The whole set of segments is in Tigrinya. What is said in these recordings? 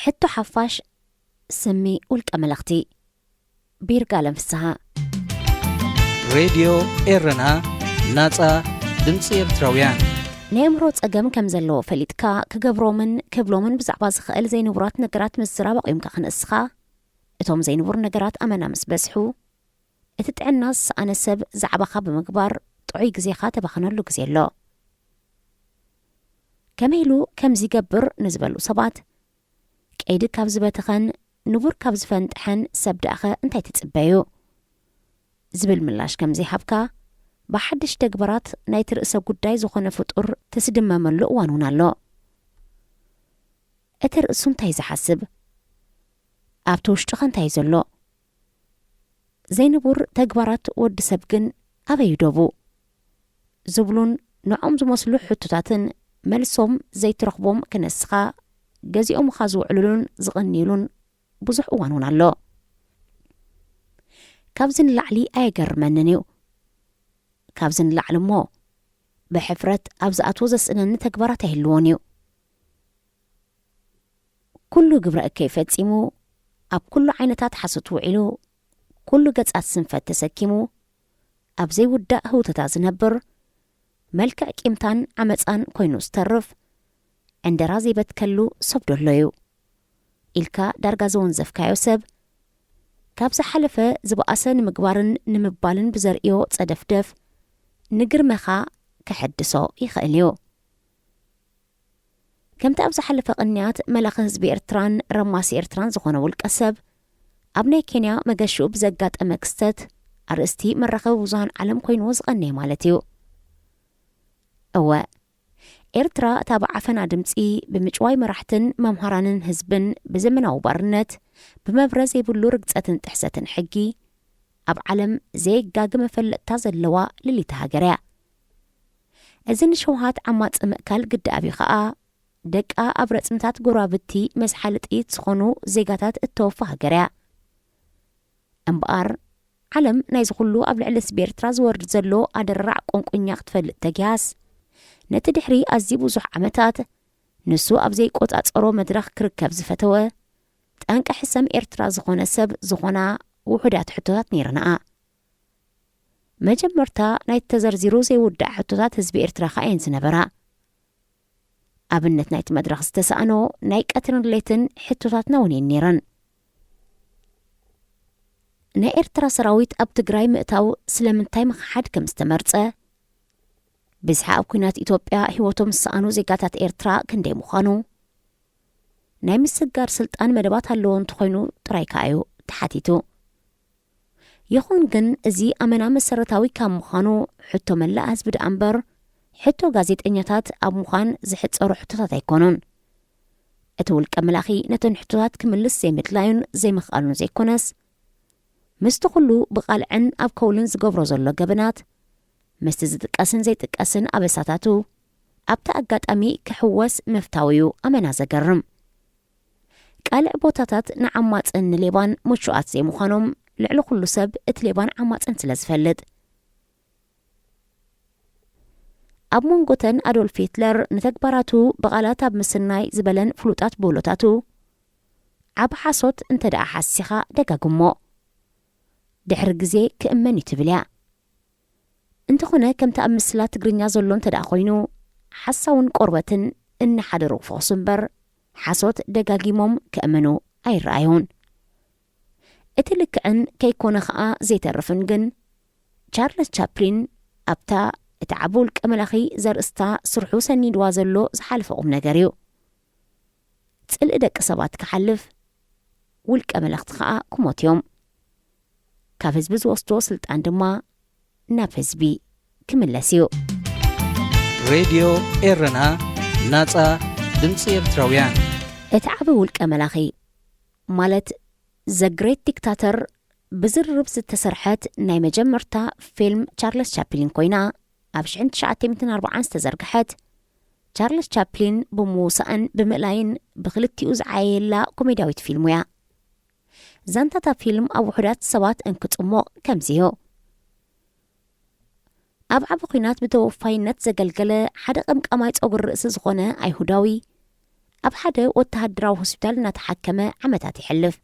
ሕቶ ሓፋሽ፣ ስሚ፣ ውልቀ መለኽቲ። ብይርጋለም ፍስሃ። ሬድዮ ኤረና፣ ናጻ ድምጺ ኤርትራውያን። ናይ ኣእምሮ ጸገም ከም ዘለዎ ፈሊጥካ፣ ክገብሮምን ክብሎምን ብዛዕባ ዝኽእል ዘይንቡራት ነገራት ምዝራብ ኣቑምካ ክንእስኻ፣ እቶም ዘይንቡር ነገራት ኣመና ምስ በዝሑ፣ እቲ ጥዕና ዝሰኣነ ሰብ ዛዕባኻ ብምግባር ጥዑይ ግዜኻ ተባኽነሉ ግዜ ኣሎ። ከመይ ኢሉ ከምዚ ይገብር ንዝበሉ ሰባት፣ ቀይዲ ካብ ዝበተኸን ንቡር ካብ ዝፈንጥሐን ሰብ ደኣኸ እንታይ ትጽበዩ? ዝብል ምላሽ ከም ዘይሃብካ፣ ብሓድሽ ተግባራት ናይቲ ርእሰ ጉዳይ ዝኾነ ፍጡር ትስድመመሉ እዋን እውን ኣሎ። እቲ ርእሱ እንታይ ዝሓስብ? ኣብቲ ውሽጡኸ እንታይ ዘሎ? ዘይንቡር ተግባራት ወዲ ሰብ ግን ኣበይ ዶቡ? ዝብሉን ንዖም ዝመስሉ ሕቶታትን መልሶም ዘይትረኽቦም ክነስኻ ገዚኦምኻ ዝውዕሉሉን ዝቕንዩሉን ብዙሕ እዋን እውን ኣሎ። ካብዚ ንላዕሊ ኣየገርመንን እዩ። ካብዚ ንላዕሊ እሞ ብሕፍረት ኣብ ዝኣትዎ ዘስእነኒ ተግባራት ኣይህልዎን እዩ። ኩሉ ግብረ እከይ ፈጺሙ፣ ኣብ ኩሉ ዓይነታት ሓሶት ውዒሉ፣ ኩሉ ገጻት ስንፈት ተሰኪሙ፣ ኣብ ዘይውዳእ ህውተታ ዝነብር፣ መልክዕ ቂምታን ዓመጻን ኮይኑ ዝተርፍ፣ ዕንደራ ዘይበትከሉ ሰብ ዶ ኣሎ እዩ ኢልካ ዳርጋ ዘወንዘፍካዮ ሰብ፣ ካብ ዝሓለፈ ዝበኣሰ ንምግባርን ንምባልን ብዘርእዮ ጸደፍደፍ፣ ንግርመኻ ከሐድሶ ይኽእል እዩ። ከምቲ ኣብ ዝሓለፈ ቅንያት መላኺ ህዝቢ ኤርትራን ረማሲ ኤርትራን ዝኾነ ውልቀ ሰብ፣ ኣብ ናይ ኬንያ መገሽኡ ብዘጋጠመ ክስተት ኣርእስቲ መራኸቢ ብዙሃን ዓለም ኮይንዎ ዝቐነየ ማለት እዩ። እወ፣ ኤርትራ እታ ብዓፈና ድምጺ ብምጭዋይ መራሕትን መምሃራንን ህዝብን ብዘመናዊ ባርነት፣ ብመብረ ዘይብሉ ርግጸትን ጥሕሰትን ሕጊ፣ ኣብ ዓለም ዘየጋጊ መፈለጥታ ዘለዋ ልልይቲ ሃገር እያ። እዚ ንሸውሃት ዓማጺ ምእካል ግዲ ኣብዩ ኸኣ፣ ደቃ ኣብ ረጽምታት ጎረባብቲ መዝሓሊ ጥይት ዝኾኑ ዜጋታት እተወፋ ሃገር እያ። እምበኣር፣ ዓለም ናይዚ ኩሉ ኣብ ልዕሊ ህዝቢ ኤርትራ ዝወርድ ዘሎ ኣደራራዕ ቁንቁኛ ክትፈልጥ ተጊሃስ፣ ነቲ ድሕሪ ኣዝዩ ብዙሕ ዓመታት ንሱ ኣብ ዘይቆጻጸሮ መድረኽ ክርከብ ዝፈተወ፣ ጠንቂ ሕሰም ኤርትራ ዝኾነ ሰብ ዝኾና ውሑዳት ሕቶታት ነይረናኣ። መጀመርታ ናይቲ ተዘርዚሩ ዘይውዳእ ሕቶታት ህዝቢ ኤርትራ ከኣ እየን ዝነበራ። ኣብነት ናይቲ መድረኽ ዝተሳእኖ ናይ ቀትርን ሌትን ሕቶታትና እውን እየን ነይረን። ናይ ኤርትራ ሰራዊት ኣብ ትግራይ ምእታው ስለምንታይ ምኽሓድ ከም ዝተመርጸ፣ ብዝሒ ኣብ ኲናት ኢትዮጵያ ህይወቶም ዝሰኣኑ ዜጋታት ኤርትራ ክንደይ ምዃኑ፣ ናይ ምስግጋር ስልጣን መደባት ኣለዎ እንተኾይኑ ጥራይ ከኣ እዩ ተሓቲቱ። ይኹን ግን፣ እዚ ኣመና መሰረታዊ ካብ ምዃኑ፣ ሕቶ መላእ ህዝቢ ደኣ እምበር፣ ሕቶ ጋዜጠኛታት ኣብ ምዃን ዝሕጸሩ ሕቶታት ኣይኮኑን። እቲ ውልቀ መላኺ ነተን ሕቶታት ክምልስ ዘይምድላዩን ዘይምኽኣሉን ዘይኮነስ፣ ምስቲ ኩሉ ብቓልዕን ኣብ ከውልን ዝገብሮ ዘሎ ገበናት፣ ምስቲ ዝጥቀስን ዘይጥቀስን ኣበሳታቱ፣ ኣብቲ ኣጋጣሚ ክሕወስ ምፍታው እዩ ኣመና ዘገርም። ቃልዕ ቦታታት ንዓማጽን ንሌባን ምቹኣት ዘይምዃኖም፣ ልዕሊ ኩሉ ሰብ እቲ ሌባን ዓማጽን ስለ ዝፈልጥ። ኣብ መንጎተን ኣዶልፍ ሂትለር ንተግባራቱ ብቓላት ኣብ ምስናይ ዝበለን ፍሉጣት ብህሎታቱ፣ ዓቢ ሓሶት እንተ ደኣ ሓሲኻ ደጋግሞ። ድሕሪ ግዜ ክእመን እዩ ትብል እያ። እንተኾነ፣ ከምቲ ኣብ ምስላ ትግርኛ ዘሎ እንተ ደኣ ኮይኑ፣ ሓሳውን ቆርበትን እናሓደሩ ክፈኹሱ እምበር፣ ሓሶት ደጋጊሞም ከእምኑ ኣይረኣዩን። እቲ ልክዕን ከይኮነ ኸኣ ዘይተርፍን ግን፣ ቻርለስ ቻፕሊን ኣብታ እቲ ዓቢ ውልቀ መላኺ ዘርእስታ ስርሑ ሰኒድዋ ዘሎ ዝሓለፈ ቁም ነገር እዩ። ጽልኢ ደቂ ሰባት ክሓልፍ፣ ውልቀ መለኽቲ ኸኣ ክሞት እዮም። ካብ ህዝቢ ዝወስድዎ ስልጣን ድማ ናብ ህዝቢ ክምለስ እዩ። ሬድዮ ኤረና፣ ናጻ ድምጺ ኤርትራውያን። እቲ ዓቢ ውልቀ መላኺ፣ ማለት ዘ ግሬት ዲክታተር፣ ብዝርርብ ዝተሰርሐት ናይ መጀመርታ ፊልም ቻርለስ ቻፕሊን ኮይና፣ ኣብ ሽሕን ትሽዓተ ሚእትን ኣርባዓን ዝተዘርግሐት፣ ቻርለስ ቻፕሊን ብምውሳእን ብምእላይን ብኽልቲኡ ዝዓየየላ ኮሜድያዊት ፊልም እያ። ዛንታ እታ ፊልም ኣብ ውሑዳት ሰባት እንክጽሞቕ ከምዚ እዩ። ኣብ ዓቢ ኲናት ብተወፋይነት ዘገልገለ ሓደ ቀምቃማይ ጸጉሪ ርእሲ ዝኾነ ኣይሁዳዊ፣ ኣብ ሓደ ወተሃደራዊ ሆስፒታል እናተሓከመ ዓመታት ይሕልፍ።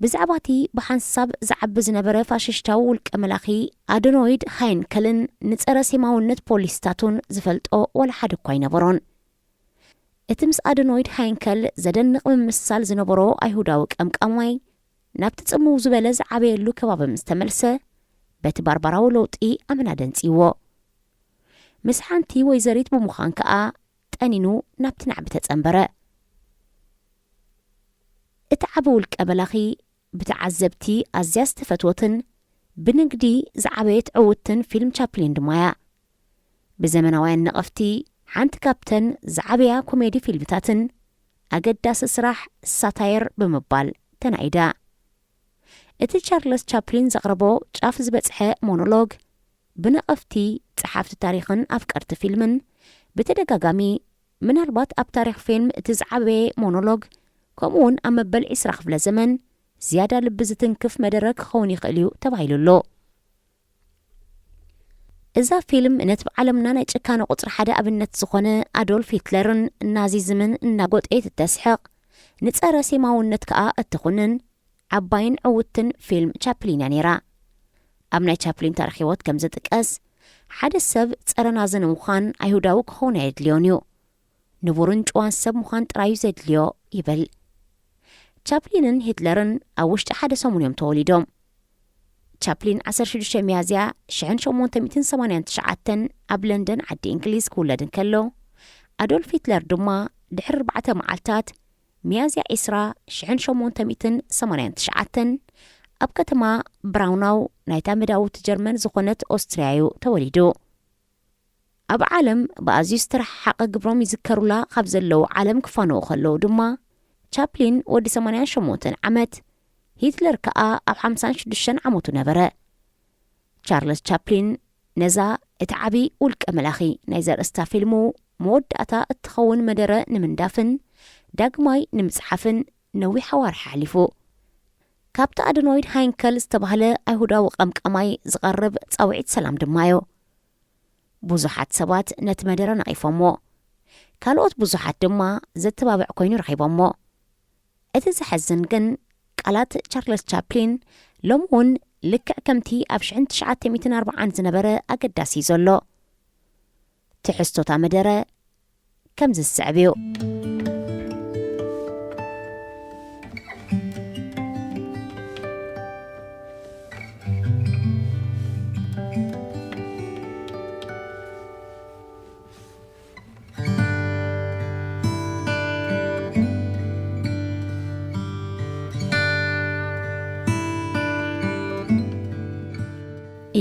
ብዛዕባ እቲ ብሓንሳብ ዝዓቢ ዝነበረ ፋሽስታዊ ውልቀ መላኺ ኣደኖይድ ሃይንከልን ንጸረ ሴማውነት ፖሊስታቱን ዝፈልጦ ዋላ ሓደ እኳ ኣይነበሮን። እቲ ምስ ኣደኖይድ ሃይንከል ዘደንቕ ምምስሳል ዝነበሮ ኣይሁዳዊ ቀምቃማይ ናብቲ ጽምው ዝበለ ዝዓበየሉ ከባቢ ምስ ተመልሰ፣ በቲ ባርባራዊ ለውጢ ኣመና ደንጽይዎ። ምስ ሓንቲ ወይዘሪት ብምዃን ከኣ ጠኒኑ ናብቲ ናዕቢ ተጸንበረ። እቲ ዓቢ ውልቀ መላኺ ብተዓዘብቲ ኣዝያ ዝተፈትወትን ብንግዲ ዝዓበየት ዕውትን ፊልም ቻፕሊን ድማ እያ። ብዘመናውያን ነቐፍቲ ሓንቲ ካብተን ዝዓበያ ኮሜዲ ፊልምታትን ኣገዳሲ ስራሕ ሳታየር ብምባል ተናኢዳ። እቲ ቻርለስ ቻፕሊን ዘቕረቦ ጫፍ ዝበጽሐ ሞኖሎግ ብነቐፍቲ፣ ጸሓፍቲ ታሪኽን ኣፍቀርቲ ፊልምን ብተደጋጋሚ፣ ምናልባት ኣብ ታሪኽ ፊልም እቲ ዝዓበየ ሞኖሎግ፣ ከምኡውን ኣብ መበል ዕስራ ክፍለ ዘመን ዝያዳ ልቢ ዝትንክፍ መደረ ክኸውን ይኽእል እዩ ተባሂሉ ኣሎ። እዛ ፊልም ነቲ ብዓለምና ናይ ጭካነ ቁጽሪ ሓደ ኣብነት ዝኾነ ኣዶልፍ ሂትለርን ናዚዝምን እናጎጠየት እተስሕቕ፣ ንጸረ ሴማውነት ከኣ እትኹንን ዓባይን ዕውትን ፊልም ቻፕሊን እያ ነይራ። ኣብ ናይ ቻፕሊን ታሪኽ ህይወት ከም ዝጥቀስ፣ ሓደ ሰብ ጸረ ናዚ ንምዃን ኣይሁዳዊ ክኸውን ኣየድልዮን እዩ። ንቡርን ጭዋን ሰብ ምዃን ጥራዩ ዘድልዮ ይብል። ቻፕሊንን ሂትለርን ኣብ ውሽጢ ሓደ ሰሙን እዮም ተወሊዶም። ቻፕሊን ዓሰርተ ሽዱሽተ ሚያዝያ ሽሕን ሸሞንተ ሚእትን ሰማንያን ትሽዓተን ኣብ ለንደን ዓዲ እንግሊዝ ክውለድ እንከሎ፣ ኣዶልፍ ሂትለር ድማ ድሕሪ ኣርባዕተ መዓልታት ሚያዝያ ዕስራ ሽሕን ሸሞንተ ሚእትን ሰማንያን ትሽዓተን ኣብ ከተማ ብራውናው ናይታ መዳውቲ ጀርመን ዝኾነት ኦስትርያ እዩ ተወሊዱ። ኣብ ዓለም ብኣዝዩ ዝተረሓሓቐ ግብሮም ይዝከሩላ ካብ ዘለዉ ዓለም ክፋነዉ ከለዉ ድማ፣ ቻፕሊን ወዲ ሰማንያን ሸሞንተን ዓመት፣ ሂትለር ከኣ ኣብ ሓምሳን ሽዱሽተን ዓመቱ ነበረ። ቻርለስ ቻፕሊን ነዛ እቲ ዓቢ ውልቀ መላኺ ናይ ዘርእስታ ፊልሙ መወዳእታ እትኸውን መደረ ንምንዳፍን ዳግማይ ንምጽሓፍን ነዊሕ ኣዋርሕ ኣሕሊፉ። ካብቲ ኣደኖይድ ሃይንከል ዝተባህለ ኣይሁዳዊ ቀምቃማይ ዝቐርብ ጻውዒት ሰላም ድማ እዩ። ብዙሓት ሰባት ነቲ መደረ ነቒፎሞ፣ ካልኦት ብዙሓት ድማ ዘተባብዕ ኮይኑ ረኺቦሞ። እቲ ዘሐዝን ግን፣ ቃላት ቻርለስ ቻፕሊን ሎሚ እውን ልክዕ ከምቲ ኣብ ሽሕን ትሽዓተ ሚእትን ኣርባዓን ዝነበረ ኣገዳሲ እዩ ዘሎ። ትሕዝቶታ መደረ ከምዚ ዝስዕብ እዩ።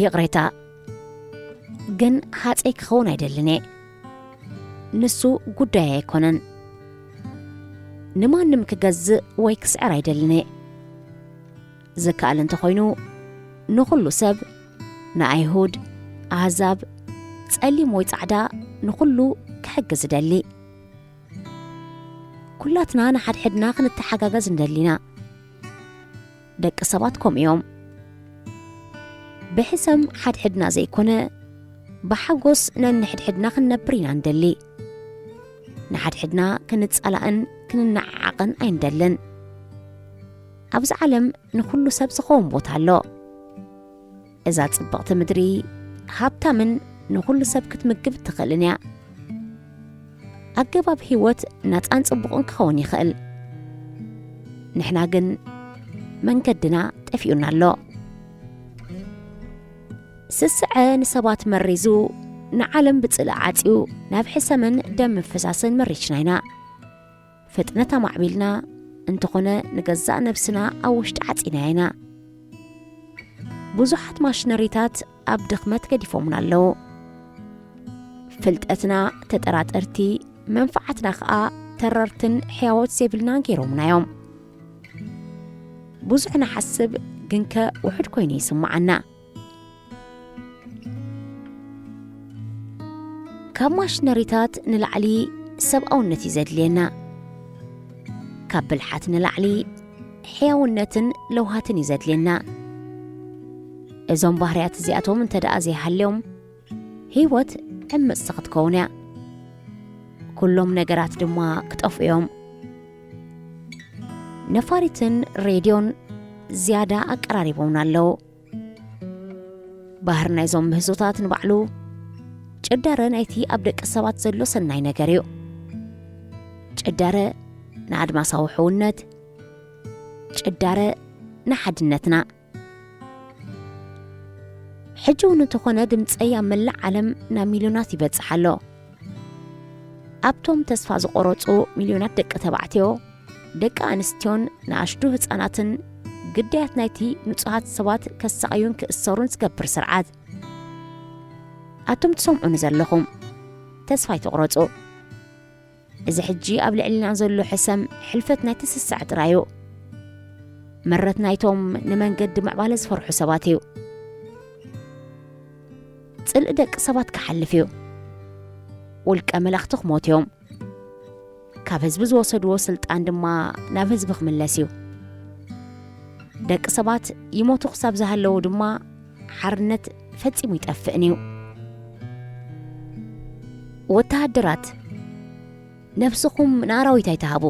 ይቕሬታ፣ ግን ሃጸይ ክኸውን ኣይደልን እየ። ንሱ ጉዳይ ኣይኮነን። ንማንም ክገዝእ ወይ ክስዕር ኣይደልን እየ። ዝከኣል እንተኾይኑ፣ ንኹሉ ሰብ፣ ንኣይሁድ፣ ኣህዛብ፣ ጸሊም ወይ ጻዕዳ፣ ንኹሉ ክሕግዝ እደሊ። ኩላትና ንሓድሕድና ክንተሓጋገዝ እንደሊና። ደቂ ሰባት ከምኡ እዮም። ብሕሰም ሓድሕድና ዘይኮነ፣ ብሓጎስ ነንሕድሕድና ክንነብር ኢና እንደሊ። ንሓድሕድና ክንጻላእን ክንነዓዓቕን ኣይንደልን። ኣብዚ ዓለም ንኹሉ ሰብ ዝኸውን ቦታ ኣሎ። እዛ ጽብቕቲ ምድሪ ሃብታምን ንኹሉ ሰብ ክትምግብ እትኽእልን እያ። ኣገባብ ህይወት ናጻን ጽቡቕን ክኸውን ይኽእል። ንሕና ግን መንገድና ጠፊኡና ኣሎ። ስስዐ ንሰባት መሪዙ፣ ንዓለም ብጽልኢ ዓጽዩ፣ ናብ ሕሰምን ደም ምፍሳስን መሪሽና ኢና። ፍጥነት ኣማዕቢልና፣ እንተኾነ ንገዛእ ነብስና ኣብ ውሽጢ ዓጺናያ ኢና። ብዙሓት ማሽነሪታት ኣብ ድኽመት ገዲፎምና ኣለዉ። ፍልጠትና ተጠራጠርቲ፣ መንፍዓትና ኸኣ ተረርትን ሕያዎት ዘይብልና ገይሮምና እዮም። ብዙሕ ንሓስብ፣ ግንከ ውሑድ ኮይኑ ይስምዓና። ካብ ማሽነሪታት ንላዕሊ ሰብኣውነት እዩ ዘድልየና። ካብ ብልሓት ንላዕሊ ሕያውነትን ለውሃትን እዩ ዘድልየና። እዞም ባህርያት እዚኣቶም እንተ ደኣ ዘይሃልዮም፣ ህይወት ዕምጽቲ ክትከውን እያ። ኩሎም ነገራት ድማ ክጠፍኡ እዮም። ነፋሪትን ሬድዮን ዝያዳ ኣቀራሪቦምና ኣለዉ። ባህር ናይዞም ምህዞታት ንባዕሉ ጭዳረ ናይቲ ኣብ ደቂ ሰባት ዘሎ ሰናይ ነገር እዩ። ጭዳረ ንኣድማሳዊ ሕውነት፣ ጭዳረ ንሓድነትና። ሕጂ እውን እንተኾነ ድምፀይ ኣብ መላእ ዓለም ናብ ሚልዮናት ይበጽሕ ኣሎ። ኣብቶም ተስፋ ዝቆረጹ ሚልዮናት ደቂ ተባዕትዮ፣ ደቂ ኣንስትዮን ንኣሽቱ ህፃናትን ግዳያት ናይቲ ንጹሃት ሰባት ከሳቐዩን ክእሰሩን ዝገብር ስርዓት። ኣቶም ትሰምዑኒ ዘለኹም፣ ተስፋ ኣይትቑረጹ። እዚ ሕጂ ኣብ ልዕልና ዘሎ ሕሰም ሕልፈት ናይቲ ስስዐ ጥራይ እዩ። መረት ናይቶም ንመንገዲ ምዕባለ ዝፈርሑ ሰባት እዩ። ጽልኢ ደቂ ሰባት ክሓልፍ እዩ። ውልቀ መላኽቲ ክሞት እዮም። ካብ ህዝቢ ዝወሰድዎ ስልጣን ድማ ናብ ህዝቢ ክምለስ እዩ። ደቂ ሰባት ይሞቱ ክሳብ ዝሃለዉ ድማ ሓርነት ፈጺሙ ይጠፍእን እዩ። ወተሃደራት፣ ነብስኹም ንኣራዊት ኣይትሃቡ።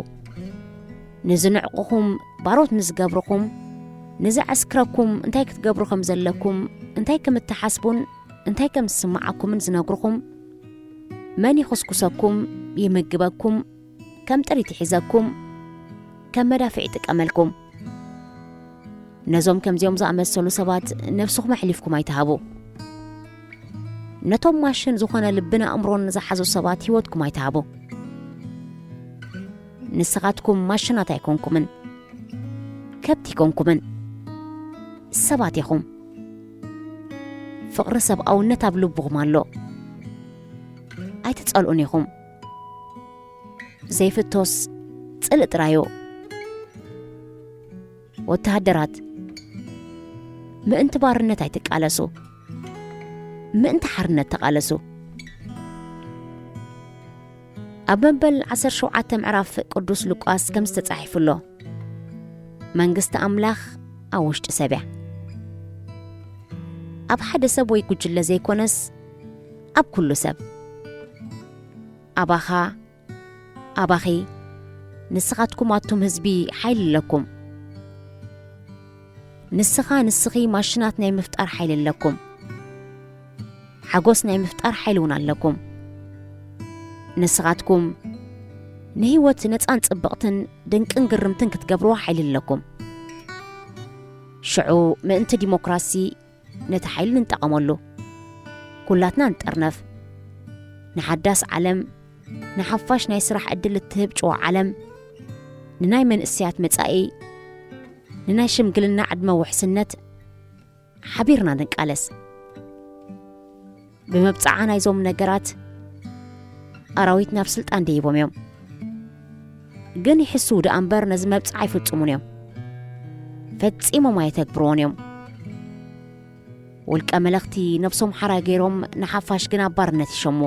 ንዝንዕቁኹም ባሮት ንዝገብርኹም፣ ንዘዕስክረኩም እንታይ ክትገብሩ ከም ዘለኩም፣ እንታይ ከም እትሓስቡን እንታይ ከም ዝስምዓኩምን ዝነግርኹም፣ መን ይኹስኩሰኩም፣ ይምግበኩም፣ ከም ጥሪት ይሒዘኩም፣ ከም መዳፍዕ ይጥቀመልኩም። ነዞም ከምዚኦም ዝኣመሰሉ ሰባት ነብስኹም ኣሕሊፍኩም ኣይትሃቡ። ነቶም ማሽን ዝኾነ ልብን ኣእምሮን ዝሓዙ ሰባት ህይወትኩም ኣይትሃቡ። ንስኻትኩም ማሽናት ኣይኮንኩምን፣ ከብቲ ኣይኮንኩምን፣ ሰባት ኢኹም። ፍቕሪ ሰብኣውነት ኣብ ልብኹም ኣሎ። ኣይትጸልኡን ኢኹም። ዘይፍቶስ ጽልኢ ጥራዩ። ወተሃደራት፣ ምእንቲ ባርነት ኣይትቃለሱ፣ ምእንቲ ሓርነት ተቃለሱ። ኣብ መበል ዓሰርተ ሸውዓተ ምዕራፍ ቅዱስ ሉቃስ ከም ዝተጻሒፉ ኣሎ፣ መንግስቲ ኣምላኽ ኣብ ውሽጢ ሰብ እያ። ኣብ ሓደ ሰብ ወይ ጉጅለ ዘይኮነስ፣ ኣብ ኩሉ ሰብ። ኣባኻ፣ ኣባኺ፣ ንስኻትኩም ኣቱም ህዝቢ ሓይሊ ኣለኩም። ንስኻ፣ ንስኺ ማሽናት ናይ ምፍጣር ሓይሊ ኣለኩም። ሓጎስ ናይ ምፍጣር ሓይሊ እውን ኣለኩም። ንስኻትኩም ንህይወት ነጻን ጽብቕትን ድንቅን ግርምትን ክትገብርዋ ሓይሊ ኣለኩም። ሽዑ ምእንቲ ዲሞክራሲ ነቲ ሓይሊ ንጠቐመሉ። ኩላትና ንጠርነፍ። ንሓዳስ ዓለም፣ ንሓፋሽ ናይ ስራሕ ዕድል እትህብ ጭዋ ዓለም፣ ንናይ መንእሰያት መጻኢ፣ ንናይ ሽምግልና ዕድመ ውሕስነት ሓቢርና ንቃለስ። ብመብጽዓ ናይዞም ነገራት ኣራዊት ናብ ስልጣን ደይቦም እዮም። ግን ይሕስዉ ደኣ እምበር ነዚ መብጽዓ ኣይፍጽሙን እዮም። ፈጺሞም ኣየተግብርዎን እዮም። ውልቀ መለኽቲ ነብሶም ሓራ ገይሮም ንሓፋሽ ግን ኣብ ባርነት ይሸሙ።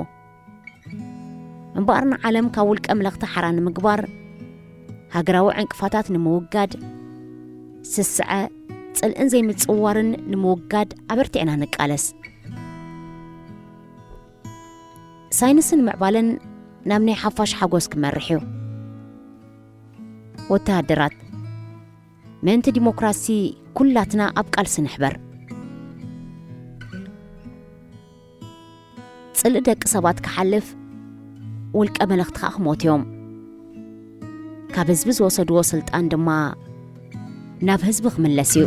እምበኣር ንዓለም ካብ ውልቀ መለኽቲ ሓራ ንምግባር፣ ሃገራዊ ዕንቅፋታት ንምውጋድ፣ ስስዐ፣ ጽልእን ዘይምጽውዋርን ንምውጋድ ኣበርቲዕና ንቃለስ። ሳይንስን ምዕባለን ናብ ናይ ሓፋሽ ሓጎስ ክመርሕ እዩ። ወተሃደራት፣ ምእንቲ ዲሞክራሲ ኩላትና ኣብ ቃልሲ ንሕበር። ጽልኢ ደቂ ሰባት ክሓልፍ፣ ውልቀ መለኽቲ ከኣ ክሞት እዮም። ካብ ህዝቢ ዝወሰድዎ ስልጣን ድማ ናብ ህዝቢ ክምለስ እዩ።